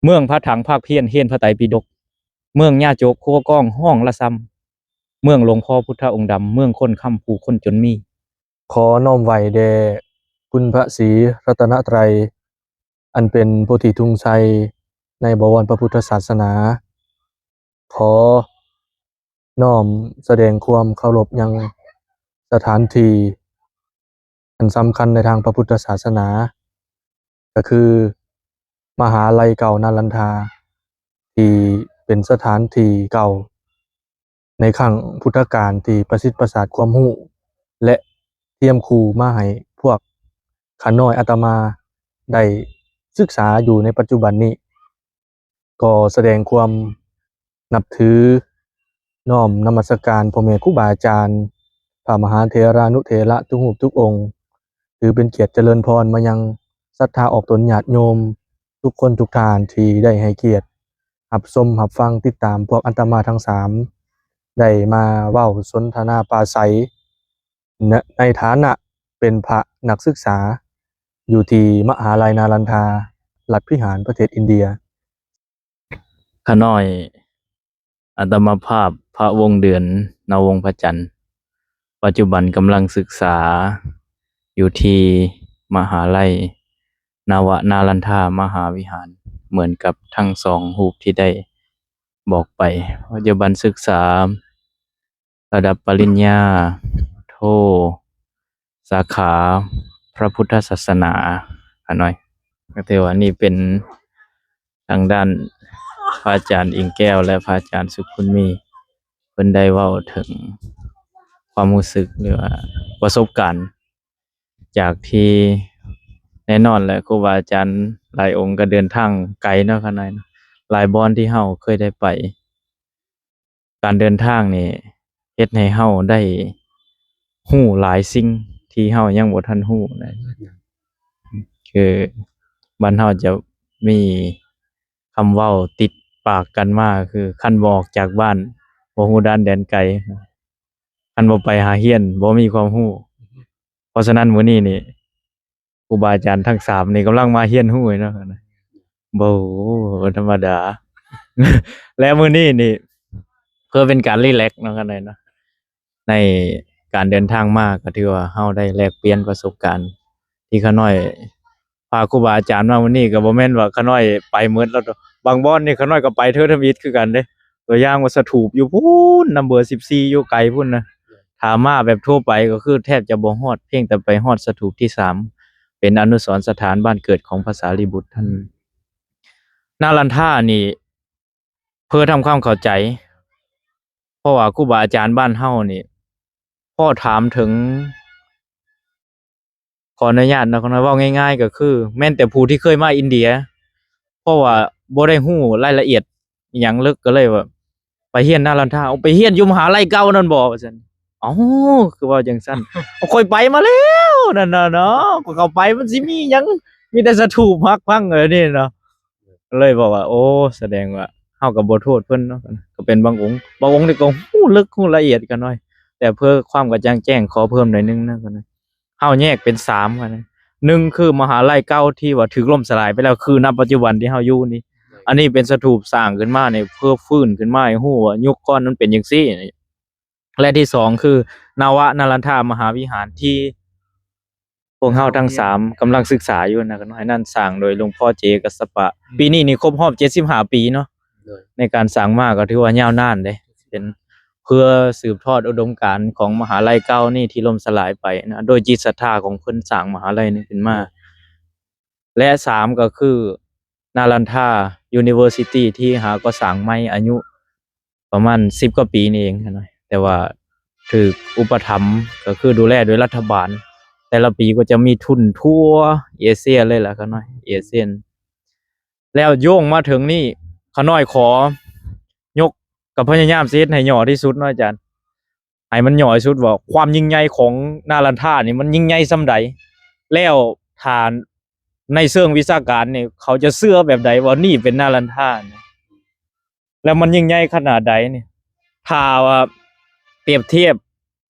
ເມືອງຜາຖັງພາກພຽນຮຽນພະໄຕປິດົກ, ເມືອງຍາຈົກຄົວກອງຮ້ອງລະຊຳ, ເມືອງຫຼວງພໍ່ພຸດທະອົງດຳ, ເມືອງຄົນຄຳຜູ້ຄົນຈົນມີ. ຂໍນ້ອມໄຫວ້ແດ່ຄຸນພະສີລັດຕະນະໄຕ ອັນເປັນໂພທິທຸງໄຊໃນບໍວອນພະພຸດທະສາສະໜາ. ຂໍນ້ອມສະແດງຄວາມເຄົາລົບຍັງສະຖານທີ່ອັນສຳຄັນໃນທາງພະພຸດທະສາສະໜາ ກໍຄືມະຫາໄລເກົ່ານາລັນທາ ທີ່ເປັນສະຖານທີ່ເກົ່າ ໃນຄັ້ງພຸດທະການທີ່ປະສິດປະສາດຄວາມຮູ້ ແລະ ຕຽມຄູມາໃຫ້ພວກຂ້ານ້ອຍອາດຕະມາໄດ້ສຶກສາຢູ່ໃນປັດຈຸບັນນີ້. ກໍສະແດງຄວາມນັບຖື ນ້ອມນະມັດສະການພໍ່ແມ່ຄູບາອາຈານ, ພະມະຫາເຖລານຸເຖລະທຸກຮູບທຸກອົງ, ຖືເປັນກຽດຈະເລີນພອນມາຍັງສັດທາອອກຕົນຍາດໂຍມທຸກຄົນທຸກທ່ານທີ່ໄດ້ໃຫ້ກຽດ ຮັບຊົມຮັບຟັງຕິດຕາມພວກອາດຕະມາທັງສາມ ໄດ້ມາເວົ້າສົນທະນາປາໄສ ໃນ ໃນຖານະເປັນພະນັກສຶກສາຢູ່ທີ່ມະຫາໄລນາລັນທາ ລັດວິຫານ ປະເທດອິນເດຍ. ຂ້ານ້ອຍອາດຕະມາພາບ ພະວົງເດືອນ ນະວົງພະຈັນ ປັດຈຸບັນກຳລັງສຶກສາຢູ່ທີ່ມະຫາໄລ ນະວະນາລັນທາມະຫາວິຫານ ເໝືອນກັບທັງສອງຮູບທີ່ໄດ້ບອກໄປ. ປັດຈຸບັນສຶກສາລະດັບປະລິນຍາໂທ ສາຂາພະພຸດທະສາສະໜາ. ຂ້ານ້ອຍ ກໍຖືວ່ານີ້ເປັນທາງດ້ານພະອາຈານອິງແກ້ວ ແລະ ພະອາຈານສຸຂຸນມີ ເພິ່ນໄດ້ເວົ້າເຖິງຄວາມຮູ້ສຶກ ຫຼືວ່າປະສົບການ ຈາກທີ່ແນ່ນອນແຫຼະ ຄູບາອາຈານຫຼາຍອົງກໍເດີນທາງໄກເນາະ ຂ້ານ້ອຍເນາະ, ຫຼາຍບ່ອນທີ່ເຮົາເຄີຍໄດ້ໄປ. ການເດີນທາງນີ້ເຮັດໃຫ້ເຮົາໄດ້ຮູ້ຫຼາຍສິ່ງທີ່ເຮົາຍັງບໍ່ທັນຮູ້ນະ. ຄືບ້ານເຮົາຈະມີຄຳເວົ້າຕິດປາກກັນມາ ຄື ຄັນບໍ່ອອກຈາກບ້ານ ບໍ່ຮູ້ດ່ານແດນໄກ. ຄັນບໍ່ໄປຫາຮຽນ ບໍ່ມີຄວາມຮູ້. ເພາະສະນັ້ນ ມື້ນີ້ນີ້ ຄູບາອາຈານທັງສາມນີ້ກຳລັງມາຮຽນຮູ້ເນາະ, ບໍ່ທຳມະດາ. ແລະ ມື້ນີ້ນີ້ ເພື່ອເປັນການຣີແລັກເນາະ ຂ້ານ້ອຍເນາະ, ໃນການເດີນທາງມາກໍຖືວ່າເຮົາໄດ້ແລກປ່ຽນປະສົບການ ທີ່ຂ້ານ້ອຍ ພາຄູບາອາຈານມາມື້ນີ້ ກໍບໍ່ແມ່ນວ່າຂ້ານ້ອຍໄປໝົດແລ້ວ. ບາງບ່ອນນີ້ຂ້ານ້ອຍກໍໄປເທື່ອທຳອິດຄືກັນເດ້. ຕົວຢ່າງວ່າສະຖູບຢູ່ພຸ້ນ ນຳເບີສິບສີ່ ຢູ່ໄກພຸ້ນນະ. ຖ້າມາແບບທົ່ວໄປກໍຄືແທບຈະບໍ່ຮອດ, ພຽງແຕ່ໄປຮອດສະຖູບທີສາມ ເປັນອະນຸສອນສະຖານບ້ານເກີດຂອງພະສາລີບຸດທ່ານ. ນາລັນທານີ້ ເພື່ອທຳຄວາມເຂົ້າໃຈ, ເພາະວ່າຄູບາອາຈານບ້ານເຮົານີ້ ພໍຖາມເຖິງ ຂໍອະນຸຍາດເນາະ, ເວົ້າງ່າຍໆກໍຄື ແມ່ນແຕ່ຜູ້ທີ່ເຄີຍມາອິນເດຍ, ເພາະວ່າບໍ່ໄດ້ຮູ້ລາຍລະອຽດອີ່ຫຍັງເລິກ ກໍເລີຍວ່າໄປຮຽນນາລັນທາ, ເອົາ ໄປຮຽນຢູ່ມະຫາໄລເກົ່ານັ້ນບໍ່ ວ່າຊັ້ນ. ເອົ້າ ຄືເວົ້າຈັ່ງຊັ້ນ? ຂ້ອຍໄປມາແລ້ວນັ້ນນະເນາະ, ຂ້ອຍເຂົ້າໄປມັນຊິມີຫຍັງ ມີແຕ່ສະຖູບຫັກພັງ ເອີ ນີ້ເນາະ. ເລີຍບອກວ່າ ໂອ້ ສະແດງວ່າເຮົາກໍບໍ່ໂທດເພິ່ນເນາະ, ກໍເປັນບາງອົງ, ບາງອົງນີ້ກໍຮູ້ເລິກຮູ້ລະອຽດກັນໜ້ອຍ. ແຕ່ເພື່ອຄວາມກະຈ່າງແຈ້ງ ຂໍເພີ່ມໜ້ອຍໜຶ່ງນະ, ເຮົາແຍກເປັນສາມ ໜຶ່ງຄືມະຫາໄລເກົ່າທີ່ວ່າຖືກລົ້ມສະລາຍໄປແລ້ວ, ຄືນະປັດຈຸບັນທີ່ເຮົາຢູ່ນີ້. ອັນນີ້ເປັນສະຖູບສ້າງຂຶ້ນມານີ້ ເພື່ອຟື້ນຂຶ້ນມາໃຫ້ຮູ້ວ່າຍຸກກ່ອນມັນເປັນຈັ່ງຊີ້. ແລະ ທີສອງ ຄື ນະວະນາລັນທາມະຫາວິຫານ ທີ່ພວກເຮົາທັງສາມກຳລັງສຶກສາຢູ່ນະ, ອັນນັ້ນສ້າງໂດຍຫຼວງພໍ່ເຈ ກັດສະປະ. ອືມ ປີນີ້ນີ້ຄົບຮອບເຈັດສິບຫ້າປີເນາະ. ໂດຍ ໃນການສ້າງມາກໍຖືວ່າຍາວນານເດ້, ເປັນເພື່ອສືບທອດອຸດົມການຂອງມະຫາໄລເກົ່ານີ້ທີ່ລົ້ມສະລາຍໄປນະ, ໂດຍຈິດສັດທາຂອງເພິ່ນສ້າງມະຫາໄລນີ້ຂຶ້ນມາ. ແລະ ສາມ ກໍຄື ນາລັນທາ University ທີ່ຫາກໍສ້າງໃໝ່ ອາຍຸປະມານສິບກວ່າປີນີ້ເອງນະ, ແຕ່ວ່າຖືກອຸປະຖຳ ກໍຄືດູແລໂດຍລັດຖະບານ, ແຕ່ລະປີກໍຈະມີທຶນທົ່ວເອເຊຍເລີຍລະຂະນ້ອຍ, ເອເຊຍ. ແລ້ວໂຍງມາເຖິງນີ້ ຂະນ້ອຍຂໍຍົກ ກໍພະຍາຍາມຊິເຮັດໃຫ້ຫຍໍ້ທີ່ສຸດເນາະອາຈານ. ໃຫ້ມັນຫຍໍ້ທີ່ສຸດວ່າ ຄວາມຍິ່ງໃຫຍ່ຂອງນາລັນທານີ້ມັນຍິ່ງໃຫຍ່ສ່ຳໃດ, ແລ້ວຖ້າໃນເຊີງວິຊາການນີ້ ເຂົາຈະເຊື່ອແບບໃດວ່ານີ້ເປັນນາລັນທານີ້ ແລ້ວມັນຍິ່ງໃຫຍ່ຂະໜາດໃດນີ້. ຖ້າວ່າປຽບທຽບ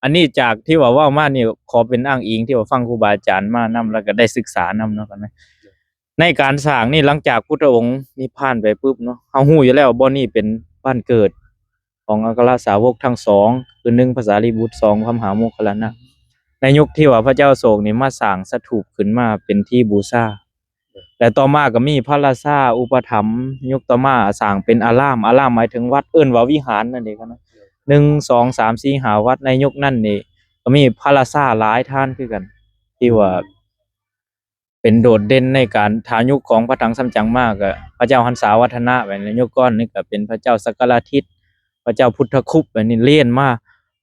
ອັນນີ້ຈາກທີ່ວ່າເວົ້າມານີ້ ຂໍເປັນອ້າງອີງທີ່ວ່າຟັງຄູບາອາຈານມານຳ ແລ້ວກໍໄດ້ສຶກສານຳເນາະ, ນະ ໃນການສ້າງນີ້ ຫຼັງຈາກພຸດທະອົງນິບພານໄປປຶບເນາະ ເຮົາຮູ້ຢູ່ແລ້ວວ່າບ່ອນນີ້ເປັນບ້ານເກີດຂອງອັກຄະສາວົກທັງສອງ ຄືໜຶ່ງພະສາລີບຸດ ສອງພະມະຫາໂມກຄະລານະ. ໃນຍຸກທີ່ວ່າພະເຈົ້າອະໂສກນີ້ມາສ້າງສະຖູບຂຶ້ນມາເປັນທີ່ບູຊາ ແລະ ຕໍ່ມາກໍມີພະລາຊາອຸປະຖຳ ຍຸກຕໍ່ມາສ້າງເປັນອາລາມ ອາລາມໝາຍເຖິງວັດ ເອີ້ນວ່າວິຫານນັ້ນເອງນະ ໜຶ່ງ ສອງ ສາມ ສີ່ ຫ້າ ວັດ. ໃນຍຸກນັ້ນນີ້ກໍມີພະລາຊາຫຼາຍທ່ານຄືກັນ ທີ່ວ່າເປັນໂດດເດັ່ນໃນການ ຖ້າຍຸກຂອງພະຖັງສັມຈັງມາກໍພະເຈົ້າຫັນສາວັດທະນະ ແບບນີ້ ຍຸກກ່ອນນີ້ກໍເປັນພະເຈົ້າສັກກະລາທິດ ພະເຈົ້າພຸດທະຄຸບ ແບບນີ້ລຽນມາ.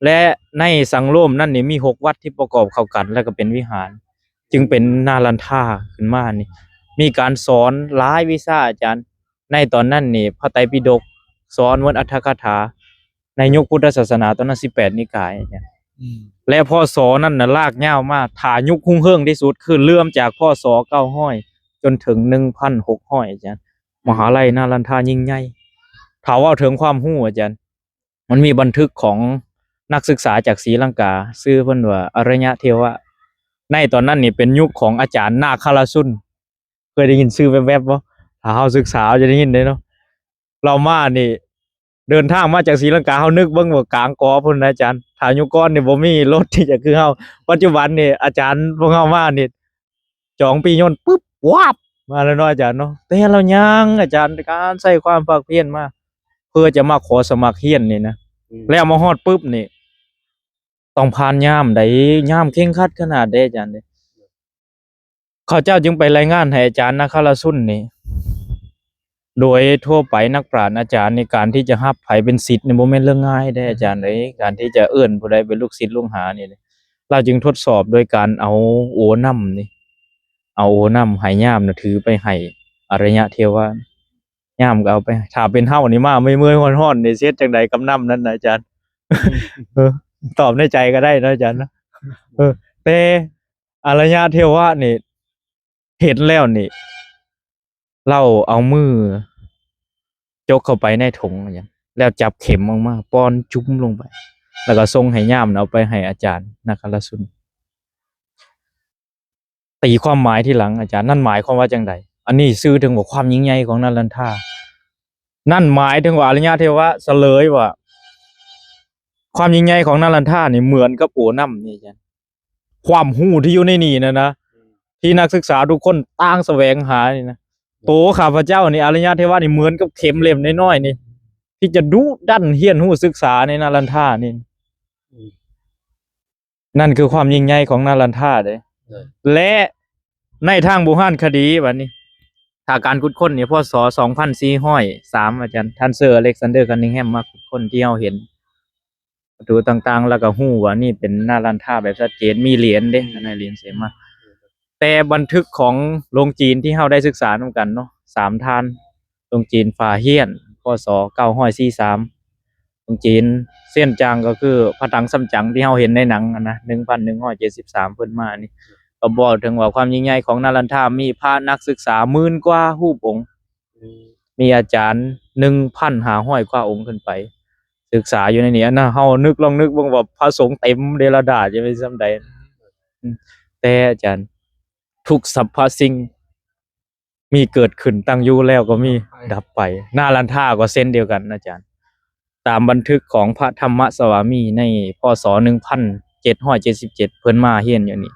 ແລະ ໃນສັງໂລມນັ້ນນີ້ມີຫົກວັດທີ່ປະກອບເຂົ້າກັນ ແລ້ວກໍເປັນວິຫານ ຈຶ່ງເປັນນາລັນທາຂຶ້ນມານີ້ ມີການສອນຫຼາຍວິຊາອາຈານ. ໃນຕອນນັ້ນນີ້ພະໄຕປິດົກສອນໝົດອັດຖະກະຖາ ໃນຍຸກພຸດທະສາສະໜາຕອນນັ້ນສິບແປດນິກາຍ ອາຈານ ອືມ ແລະ ພ.ສ. ນັ້ນນະລາກຍາວມາ ຖ້າຍຸກຮຸ່ງເຮືອງທີ່ສຸດຄືເລີ່ມຈາກ ພ.ສ. ເກົ້າຮ້ອຍ ຈົນເຖິງ ໜຶ່ງພັນຫົກຮ້ອຍ ອາຈານ ມະຫາໄລນາລັນທາຍິ່ງໃຫຍ່. ຖ້າເວົ້າເຖິງຄວາມຮູ້ ອາຈານ ມັນມີບັນທຶກຂອງນັກສຶກສາຈາກສີລັງກາ ຊື່ເພິ່ນວ່າອາລະຍະເທວະ. ໃນຕອນນັ້ນນີ້ເປັນຍຸກຂອງອາຈານນາຄະລະຊຸນ ເຄີຍໄດ້ຍິນຊື່ແວບໆບໍ່? ຖ້າເຮົາສຶກສາເຮົາຈະໄດ້ຍິນເດ້ເນາະ. ລາວມານີ້ ເດີນທາງມາຈາກສີລັງກາ ເຮົານຶກເບິ່ງວ່າກາງກໍພຸ້ນນະອາຈານ. ຖ້າຍຸກກ່ອນນີ້ບໍ່ມີລົດທີ່ຈະຄືເຮົາ ປັດຈຸບັນນີ້ອາຈານພວກເຮົາມານີ້ ຈອງປີ້ຍົນປຶບ ວາບ ມາແລ້ວເນາະອາຈານເນາະ. ແຕ່ລາວຍ່າງ ອາຈານ ການໃຊ້ຄວາມພາກພຽນມາ ເພື່ອຈະມາຂໍສະໝັກຮຽນນີ້ນະ ອືມ ແລ້ວມາຮອດປຶບນີ້ ຕ້ອງຜ່ານຍາມໃດ ຍາມເຄັ່ງຄັດຂະໜາດໃດອາຈານເດ້. ເຂົາເຈົ້າຈຶ່ງໄປລາຍງານໃຫ້ອາຈານນາຄະລະຊຸນນີ້ ໂດຍທົ່ວໄປນັກປານອາຈານນີ້ ການທີ່ຈະຮັບໃຜເປັນສິດນີ້ບໍ່ແມ່ນເລື່ອງງ່າຍເດ້ອາຈານເອີຍ. ການທີ່ຈະເອີ້ນຜູ້ໃດເປັນລູກສິດລູກຫານີ້ ລາວຈຶ່ງທົດສອບໂດຍການເອົາໂອນ້ຳນີ້ ເອົາໂອນ້ຳໃຫ້ຍາມນະຖືໄປໃຫ້ອາລະຍະເທວະ. ຍາມກໍເອົາໄປ ຖ້າເປັນເຮົານີ້ມາເມື່ອຍໆຮ້ອນໆນີ້ ຊິເຮັດຈັ່ງໃດກັບນ້ຳນັ້ນນະອາຈານ? ເອີ ຕອບໃນໃຈກໍໄດ້ເນາະອາຈານເນາະ. ເອີ ແຕ່ອາລະຍະເທວະນີ້ເຫັນແລ້ວນີ້ ລາວເອົາມືຈົກເຂົ້າໄປໃນຖົງ ແລ້ວຈັບເຂັມອອກມາ ປ້ອນຈຸ້ມລົງໄປ ແລ້ວກໍສົ່ງໃຫ້ຍາມເອົາໄປໃຫ້ອາຈານນາຄະລະຊຸນ. ຕີຄວາມໝາຍທີຫຼັງອາຈານ ນັ້ນໝາຍຄວາມວ່າຈັ່ງໃດ? ອັນນີ້ສື່ເຖິງວ່າຄວາມຍິ່ງໃຫຍ່ຂອງນາລັນທາ. ນັ້ນໝາຍເຖິງວ່າອາລະຍະເທວະສະເຫຼີຍວ່າ ຄວາມຍິ່ງໃຫຍ່ຂອງນາລັນທານີ້ເໝືອນກັບໂອນ້ຳນີ້ອາຈານ. ຄວາມຮູ້ທີ່ຢູ່ໃນນີ້ນັ້ນນະ ທີ່ນັກສຶກສາທຸກຄົນຕ່າງສະແຫວງຫານີ້ນະ ໂຕຂ້າພະເຈົ້ານີ້ ອາລະຍະເທວະນີ້ເໝືອນກັບເຂັມເຫຼັ້ມນ້ອຍໆນີ້ ທີ່ຈະດຸດັນຮຽນຮູ້ສຶກສາໃນນາລັນທານີ້. ອືມ ນັ້ນຄືຄວາມຍິ່ງໃຫຍ່ຂອງນາລັນທາເດ້. ໂດຍ ແລະ ໃນທາງບູຮານຄະດີບັດນີ້ ຖ້າການຂຸດຄົ້ນນີ້ ພ.ສ. ສອງພັນສີ່ຮ້ອຍສາມ ອາຈານ ທ່ານເຊີ ອາເລັກຊານເດີ ຄັນນິງແຮມ ມາຂຸດຄົ້ນ ທີ່ເຮົາເຫັນວັດຖຸຕ່າງໆ ແລ້ວກໍຮູ້ວ່ານີ້ເປັນນາລັນທາແບບຊັດເຈນ ມີຫຼຽນເດ້ ໃນຫຼຽນເສມາ. ແຕ່ບັນທຶກຂອງໂລງຈີນທີ່ເຮົາໄດ້ສຶກສານຳກັນເນາະ ສາມທ່ານ ໂລງຈີນຝາຫ້ຽນ ພ.ສ. ເກົ້າຮ້ອຍສີ່ສິບສາມ ໂລງຈີນຊຽນຈາງ ກໍຄືພະຖັງສຳຈັງທີ່ເຮົາເຫັນໃນໜັງຫັ້ນນະ ໜຶ່ງພັນໜຶ່ງຮ້ອຍເຈັດສິບສາມ ເພິ່ນມານີ້ ກໍບອກເຖິງວ່າຄວາມຍິ່ງໃຫຍ່ຂອງນາລັນທາ ມີພະນັກສຶກສາໝື່ນກວ່າຮູບອົງ ອືມ ມີອາຈານໜຶ່ງພັນຫ້າຮ້ອຍກວ່າອົງຂຶ້ນໄປ ສຶກສາຢູ່ໃນນີ້. ອັນນັ້ນເຮົານຶກ ລອງນຶກເບິ່ງວ່າພະສົງເຕັມເດລະດາດ ຈະເປັນສ່ຳໃດ. ອືມ ແຕ່ອາຈານ ທຸກສັບພະສິ່ງ ມີເກີດຂຶ້ນ ຕັ້ງຢູ່ແລ້ວກໍມີດັບໄປ ດັບໄປ. ນາລັນທາກໍເຊັ່ນດຽວກັນອາຈານ. ຕາມບັນທຶກຂອງພະທຳມະສະວາມີໃນ ພ.ສ. ໜຶ່ງພັນເຈັດຮ້ອຍເຈັດສິບເຈັດ ເພິ່ນມາຮຽນຢູ່ນີ້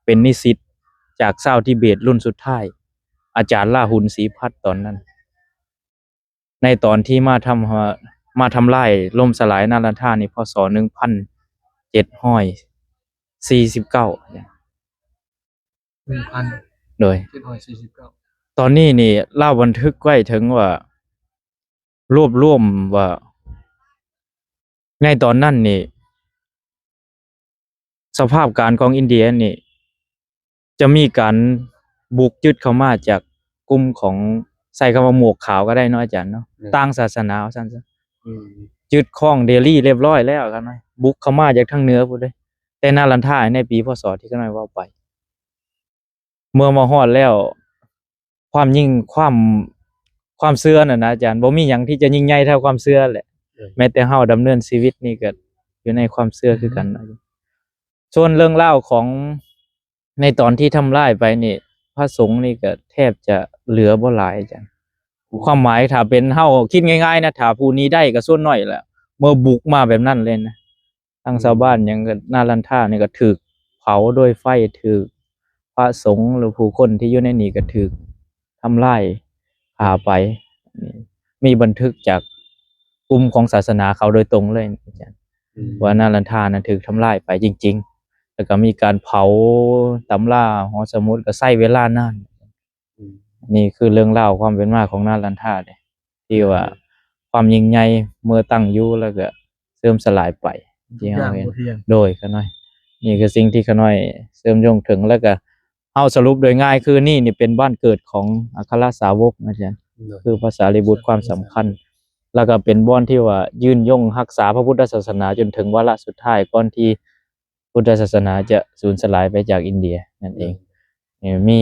ເປັນນິສິດຈາກຊາວທິເບດລຸ້ນສຸດທ້າຍ ອາຈານລາຫຸນ ສີພັດ ຕອນນັ້ນ. ໃນຕອນທີ່ມາທຳ ມາທຳລາຍລົ້ມສະຫຼາຍນາລັນທານີ້ ພ.ສ. ໜຶ່ງພັນເຈັດຮ້ອຍສີ່ສິບເກົ້າ ໜຶ່ງພັນ ໂດຍ ເຈັດຮ້ອຍສີ່ສິບເກົ້າ ຕອນນີ້ນີ້ລາວບັນທຶກໄວ້ເຖິງວ່າ ລວບລວມວ່າ ໃນຕອນນັ້ນນີ້ ສະພາບການຂອງອິນເດຍນີ້ ຈະມີການບຸກຍຶດເຂົ້າມາຈາກກຸ່ມຂອງ ໃຊ້ຄຳວ່າໝວກຂາວກໍໄດ້ເນາະອາຈານເນາະ ອືມ ຕ່າງສາສະໜາວ່າຊັ້ນຊະ ອືມ ຍຶດຄອງເດລີຮຽບຮ້ອຍແລ້ວກັນ ບຸກເຂົ້າມາຈາກທາງເໜືອພຸ້ນເດ້. ແຕ່ນາລັນທາໃນປີ ພ.ສ. ທີ່ຂ້ານ້ອຍເວົ້າໄປ ເມື່ອມາຮອດແລ້ວ ຄວາມຍິ່ງ ຄວາມ ຄວາມເຊື່ອນັ້ນນະອາຈານ ບໍ່ມີຫຍັງທີ່ຈະຍິ່ງໃຫຍ່ເທົ່າຄວາມເຊື່ອແຫຼະ ເອີ ແມ້ແຕ່ເຮົາດຳເນີນຊີວິດນີ້ກໍຢູ່ໃນຄວາມເຊື່ອຄືກັນ. ອືມ ສ່ວນເລື່ອງລາວຂອງໃນຕອນທີ່ທຳລາຍໄປນີ້ ພະສົງນີ້ກໍແທບຈະ ເຫຼືອບໍ່ຫຼາຍ ອາຈານ. ຄວາມໝາຍ ຖ້າເປັນເຮົາຄິດງ່າຍໆນະ ຖ້າຜູ້ນີ້ໄດ້ກໍສ່ວນໜ້ອຍແຫຼະ ເມື່ອບຸກມາແບບນັ້ນເລີຍນະ. ທັງຊາວບ້ານຫຍັງກໍ ນາລັນທານີ້ກໍຖືກເຜົາໂດຍໄຟ, ຖືກພະສົງ ຫຼື ຜູ້ຄົນທີ່ຢູ່ໃນນີ້ກໍຖືກທຳລາຍຂ້າໄປ. ມີບັນທຶກຈາກກຸ່ມຂອງສາສະໜາເຂົາໂດຍຕົງເລີຍ ອາຈານ ອືມ ວ່ານາລັນທານັ້ນຖືກທຳລາຍໄປຈິງໆ ແລ້ວກໍມີການເຜົາຕຳລາຫໍສະໝຸດ ກໍໃຊ້ເວລານານ. ອືມ ນີ້ຄືເລື່ອງລາວຄວາມເປັນມາຂອງນາລັນທາເດ້ ທີ່ວ່າ ອືມ ຄວາມຍິ່ງໃຫຍ່ເມື່ອຕັ້ງຢູ່ ແລ້ວກໍເສື່ອມສະຫຼາຍໄປ ທີ່ເຮົາເຫັນ. ໂດຍ ຂະນ້ອຍ ນີ້ຄືສິ່ງທີ່ຂະນ້ອຍເຊື່ອມໂຍງເຖິງ ແລ້ວກໍເຮົາສະຫຼຸບໂດຍງ່າຍຄື ນີ້ ນີ້ເປັນບ້ານເກີດຂອງອັກຄະລະສາວົກນະ ອາຈານ ໂດຍ ຄືພະສາລີບຸດ ຄວາມສຳຄັນ ແລ້ວກໍເປັນບ່ອນທີ່ວ່າຍືນຍົງຮັກສາພະພຸດທະສາສະໜາຈົນເຖິງວາລະສຸດທ້າຍ ກ່ອນທີ່ ພຸດທະສາສະໜາຈະສູນສະຫຼາຍໄປຈາກອິນເດຍນັ້ນເອງ. ໂດຍ ເອີ ມີ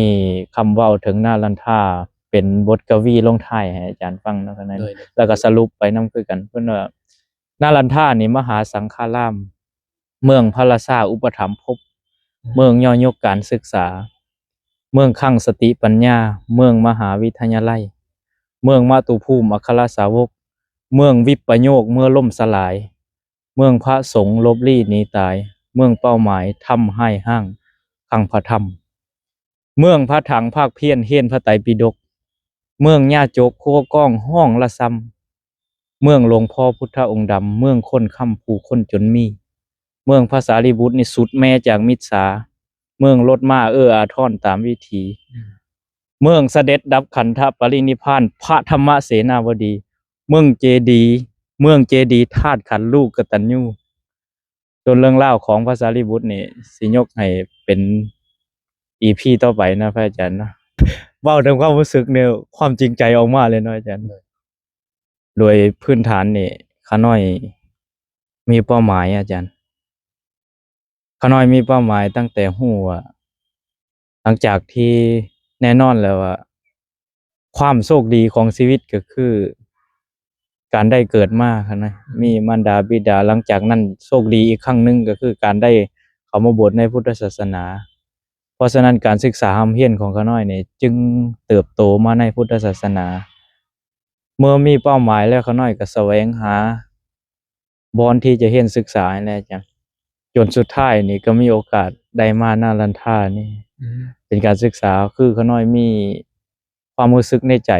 ຄຳເວົ້າເຖິງນາລັນທາ ເປັນບົດກະວີລົງທ້າຍໃຫ້ອາຈານຟັງເນາະ ໂດຍ ແລ້ວກໍສະຫຼຸບໄປນຳຄືກັນ. ເພິ່ນວ່າ ນາລັນທານີ້ມະຫາສັງຄາລາມ, ເມືອງພະລາຊາອຸປະຖຳພົບ, ເມືອງຍໍຍົກການສຶກສາ, ເມືອງຄັງສະຕິປັນຍາ, ເມືອງມະຫາວິທະຍາໄລ, ເມືອງມະຕຸພູມອັກຄະລະສາວົກ, ເມືອງວິບປະໂຍກ ເມື່ອລົ້ມສະຫຼາຍ, ເມືອງພະສົງຫຼົບລີ້ໜີຕາຍ, ເມືອງເປົ້າໝາຍທຳຮ້າຍຮ້າງຂັງພະທຳ, ເມືອງພະຖັງພາກພຽນຮຽນພະໄຕປິດົກ, ເມືອງຍາຈົກຄົວກ້ອງຮ້ອງລະຊຳ, ເມືອງຫຼວງພໍ່ພຸດທະອົງດຳ, ເມືອງຄົນຄ້ຳຜູ້ຄົນຈົນມີ, ເມືອງພະສາລີບຸດນີ້ສຸດແມຈາກມິດສາ, ເມືອງລົດມ້າເອື້ອອາທອນຕາມວິຖີ, ອືມ ເມືອງສະເດັດດັບຂັນທະປະລິນິບພານພະທຳມະເສນາວະດີ, ເມືອງເຈດີ, ເມືອງເຈດີທາດຂັນລູກກະຕັນຍູ. ສ່ວນເລື່ອງລາວຂອງພະສາລີບຸດນີ້ ຊິຍົກໃຫ້ເປັນອີພີຕໍ່ໄປນະ ພະອາຈານເນາະ. ເວົ້າເຖິງຄວາມຮູ້ສຶກນີ້ ຄວາມຈິງໃຈອອກມາເລີຍເນາະ ອາຈານ. ໂດຍ ໂດຍພື້ນຖານນີ້ ຂະນ້ອຍມີເປົ້າໝາຍ ອາຈານ. ຂະນ້ອຍມີເປົ້າໝາຍຕັ້ງແຕ່ຮູ້ວ່າ ຫຼັງຈາກທີ່ແນ່ນອນແລ້ວວ່າ ຄວາມໂຊກດີຂອງຊີວິດກໍຄືການໄດ້ເກີດມາ ຂະນ້ອຍມີມານດາບິດາ. ຫຼັງຈາກນັ້ນໂຊກດີອີກຄັ້ງໜຶ່ງກໍຄືການໄດ້ເຂົ້າມາບວດໃນພຸດທະສາສະໜາ. ເພາະສະນັ້ນການສຶກສາຮ່ຳຮຽນຂອງຂະນ້ອຍນີ້ຈຶ່ງເຕີບໂຕມາໃນພຸດທະສາສະໜາ. ເມື່ອມີເປົ້າໝາຍແລ້ວ ຂະນ້ອຍກໍສະແຫວງຫາ ບ່ອນທີ່ຈະຮຽນສຶກສານີ້ແຫຼະ ອາຈານ, ຈົນສຸດທ້າຍນີ້ກໍມີໂອກາດໄດ້ມານາລັນທານີ້ ອືມ ເປັນການສຶກສາ. ຄືຂະນ້ອຍມີຄວາມຮູ້ສຶກໃນໃຈ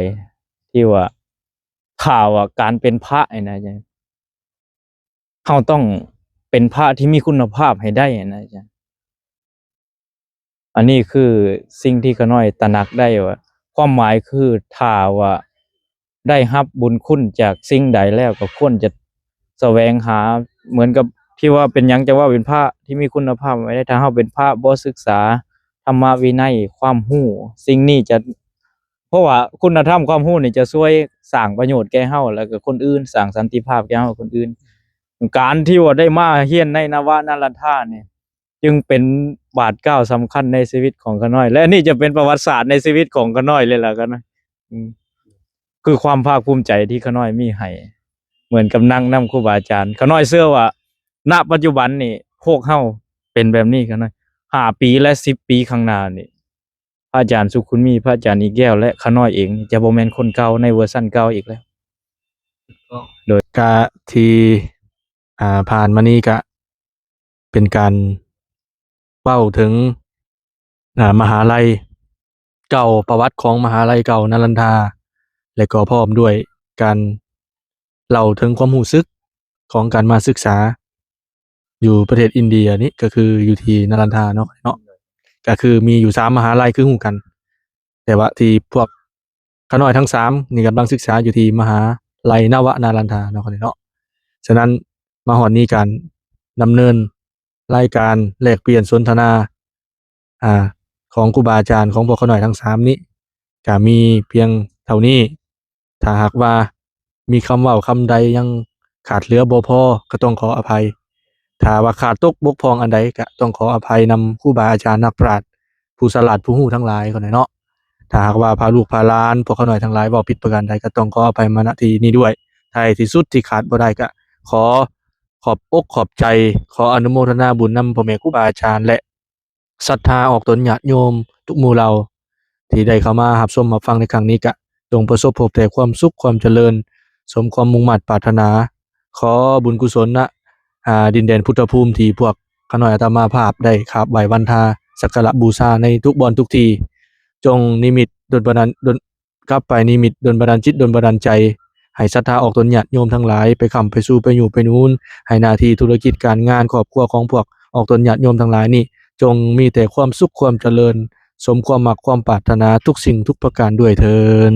ທີ່ວ່າ ຖ້າວ່າການເປັນພະນີ້ນະ ອາຈານ, ເຮົາຕ້ອງເປັນພະທີ່ມີຄຸນນະພາບໃຫ້ໄດ້ນະ ອາຈານ. ອັນນີ້ຄືສິ່ງທີ່ຂະນ້ອຍຕະໜັກໄດ້ວ່າ ຄວາມໝາຍຄື ຖ້າວ່າໄດ້ຮັບບຸນຄຸນຈາກສິ່ງໃດແລ້ວ ກໍຄວນຈະສະແຫວງຫາ ເໝືອນກັບທີ່ວ່າ ເປັນຫຍັງຈະເວົ້າເປັນພະທີ່ມີຄຸນນະພາບໄວ້ໄດ້? ຖ້າເຮົາເປັນພະບໍ່ສຶກສາທຳມະວິໄນ ຄວາມຮູ້ ສິ່ງນີ້ຈະ ເພາະວ່າຄຸນນະທຳຄວາມຮູ້ນີ້ຈະຊ່ວຍສ້າງປະໂຫຍດແກ່ເຮົາ ແລ້ວກໍຄົນອື່ນ, ສ້າງສັນຕິພາບແກ່ເຮົາ ຄົນອື່ນ. ການທີ່ວ່າໄດ້ມາຮຽນໃນນະວະນາລັນທານີ້ ຈຶ່ງເປັນບາດກ້າວສຳຄັນໃນຊີວິດຂອງຂະນ້ອຍ ແລະ ນີ້ຈະເປັນປະຫວັດສາດໃນຊີວິດຂອງຂະນ້ອຍເລີຍລະ ຂະນ້ອຍ ອືມ ຄືຄວາມພາກພູມໃຈທີ່ຂະນ້ອຍມີໃຫ້ ເໝືອນກັບນັ່ງນຳຄູບາອາຈານ. ຂະນ້ອຍເຊື່ອວ່າ ນະປັດຈຸບັນນີ້ ພວກເຮົາເປັນແບບນີ້ ຂະນ້ອຍ ຫ້າປີ ແລະ ສິບປີຂ້າງໜ້ານີ້ ພະອາຈານສຸຂຸນມີ, ພະອາຈານອີກແກ້ວ ແລະ ຂະນ້ອຍເອງຈະບໍ່ແມ່ນຄົນເກົ່າໃນເວີຊັນເກົ່າອີກແລ້ວ. ໂດຍກະທີ່ ອ່າ ຜ່ານມານີ້ກະເປັນການເວົ້າເຖິງ ອ່າ ມະຫາໄລເກົ່າ, ປະຫວັດຂອງມະຫາໄລເກົ່ານາລັນທາ ແລະ ກໍພ້ອມດ້ວຍການເລົ່າເຖິງຄວາມຮູ້ສຶກຂອງການມາສຶກສາ ຢູ່ປະເທດອິນເດຍນີ້ ກໍຄືຢູ່ທີ່ນາລັນທາເນາະ ເນາະ ກໍຄືມີຢູ່ສາມມະຫາໄລຄືຮູ້ກັນ ແຕ່ວ່າທີ່ພວກຂ້ານ້ອຍທັງສາມນີ້ກຳລັງສຶກສາຢູ່ທີ່ມະຫາໄລນະວະນາລັນທາເນາະ ເນາະ. ສະນັ້ນມາຮອດນີ້ ການດຳເນີນລາຍການແລກປ່ຽນສົນທະນາ ອ່າ ຂອງຄູບາອາຈານຂອງພວກຂ້ານ້ອຍທັງສາມນີ້ ກະມີພຽງເທົ່ານີ້. ຖ້າຫາກວ່າມີຄຳເວົ້າຄຳໃດຍັງຂາດເຫຼືອບໍ່ພໍ ກໍຕ້ອງຂໍອະໄພ. ຖ້າວ່າຂາດຕົກບົກຜ່ອງອັນໃດ ກໍຕ້ອງຂໍອະໄພນຳຄູບາອາຈານນັກປາດ ຜູ້ສະຫຼາດຜູ້ຮູ້ທັງຫຼາຍ ເນາະ. ຖ້າຫາກວ່າພາລູກພາຫຼານ ພວກຂ້ານ້ອຍທັງຫຼາຍເວົ້າຜິດປະການໃດ ກໍຕ້ອງຂໍອະໄພມາ ນະ ທີ່ນີ້ດ້ວຍ. ທ້າຍທີ່ສຸດທີ່ຂາດບໍ່ໄດ້ ກໍຂໍຂອບອົກຂອບໃຈ, ຂໍອະນຸໂມທະນາບຸນນຳພໍ່ແມ່ຄູບາອາຈານ ແລະ ສັດທາອອກຕົນຍາດໂຍມທຸກໝູ່ເຫຼົ່າ ທີ່ໄດ້ເຂົ້າມາຮັບຊົມຮັບຟັງໃນຄັ້ງນີ້ ກະຈົ່ງປະສົບພົບແຕ່ຄວາມສຸກຄວາມຈະເລີນ ສົມຄວາມມຸ່ງມາດປາດຖະໜາ. ຂໍບຸນກຸສົນນະ ອາ ດິນແດນພຸດທະພູມທີ່ພວກຂ້ານ້ອຍອາດຕະມາພາບໄດ້ຂາບໄຫວ້ວັນທາ ສັກກາລະບູຊາໃນທຸກບ່ອນທຸກທີ່ ຈົ່ງນິມິດດົນບັນດານ ດົນ ກັບໄປນິມິດດົນບັນດານຈິດດົນບັນດານໃຈ ໃຫ້ສັດທາອອກຕົນຍາດໂຍມທັງຫຼາຍ ໄປຄ້ຳໄປຊູໄປຍູ້ໄປນູນ ໃຫ້ໜ້າທີ່ທຸລະກິດການງານຄອບຄົວຂອງພວກອອກຕົນຍາດໂຍມທັງຫຼາຍນີ້ ຈົ່ງມີແຕ່ຄວາມສຸກຄວາມຈະເລີນ ສົມຄວາມມັກຄວາມປາດຖະໜາທຸກສິ່ງທຸກປະການດ້ວຍເທີ້ນ.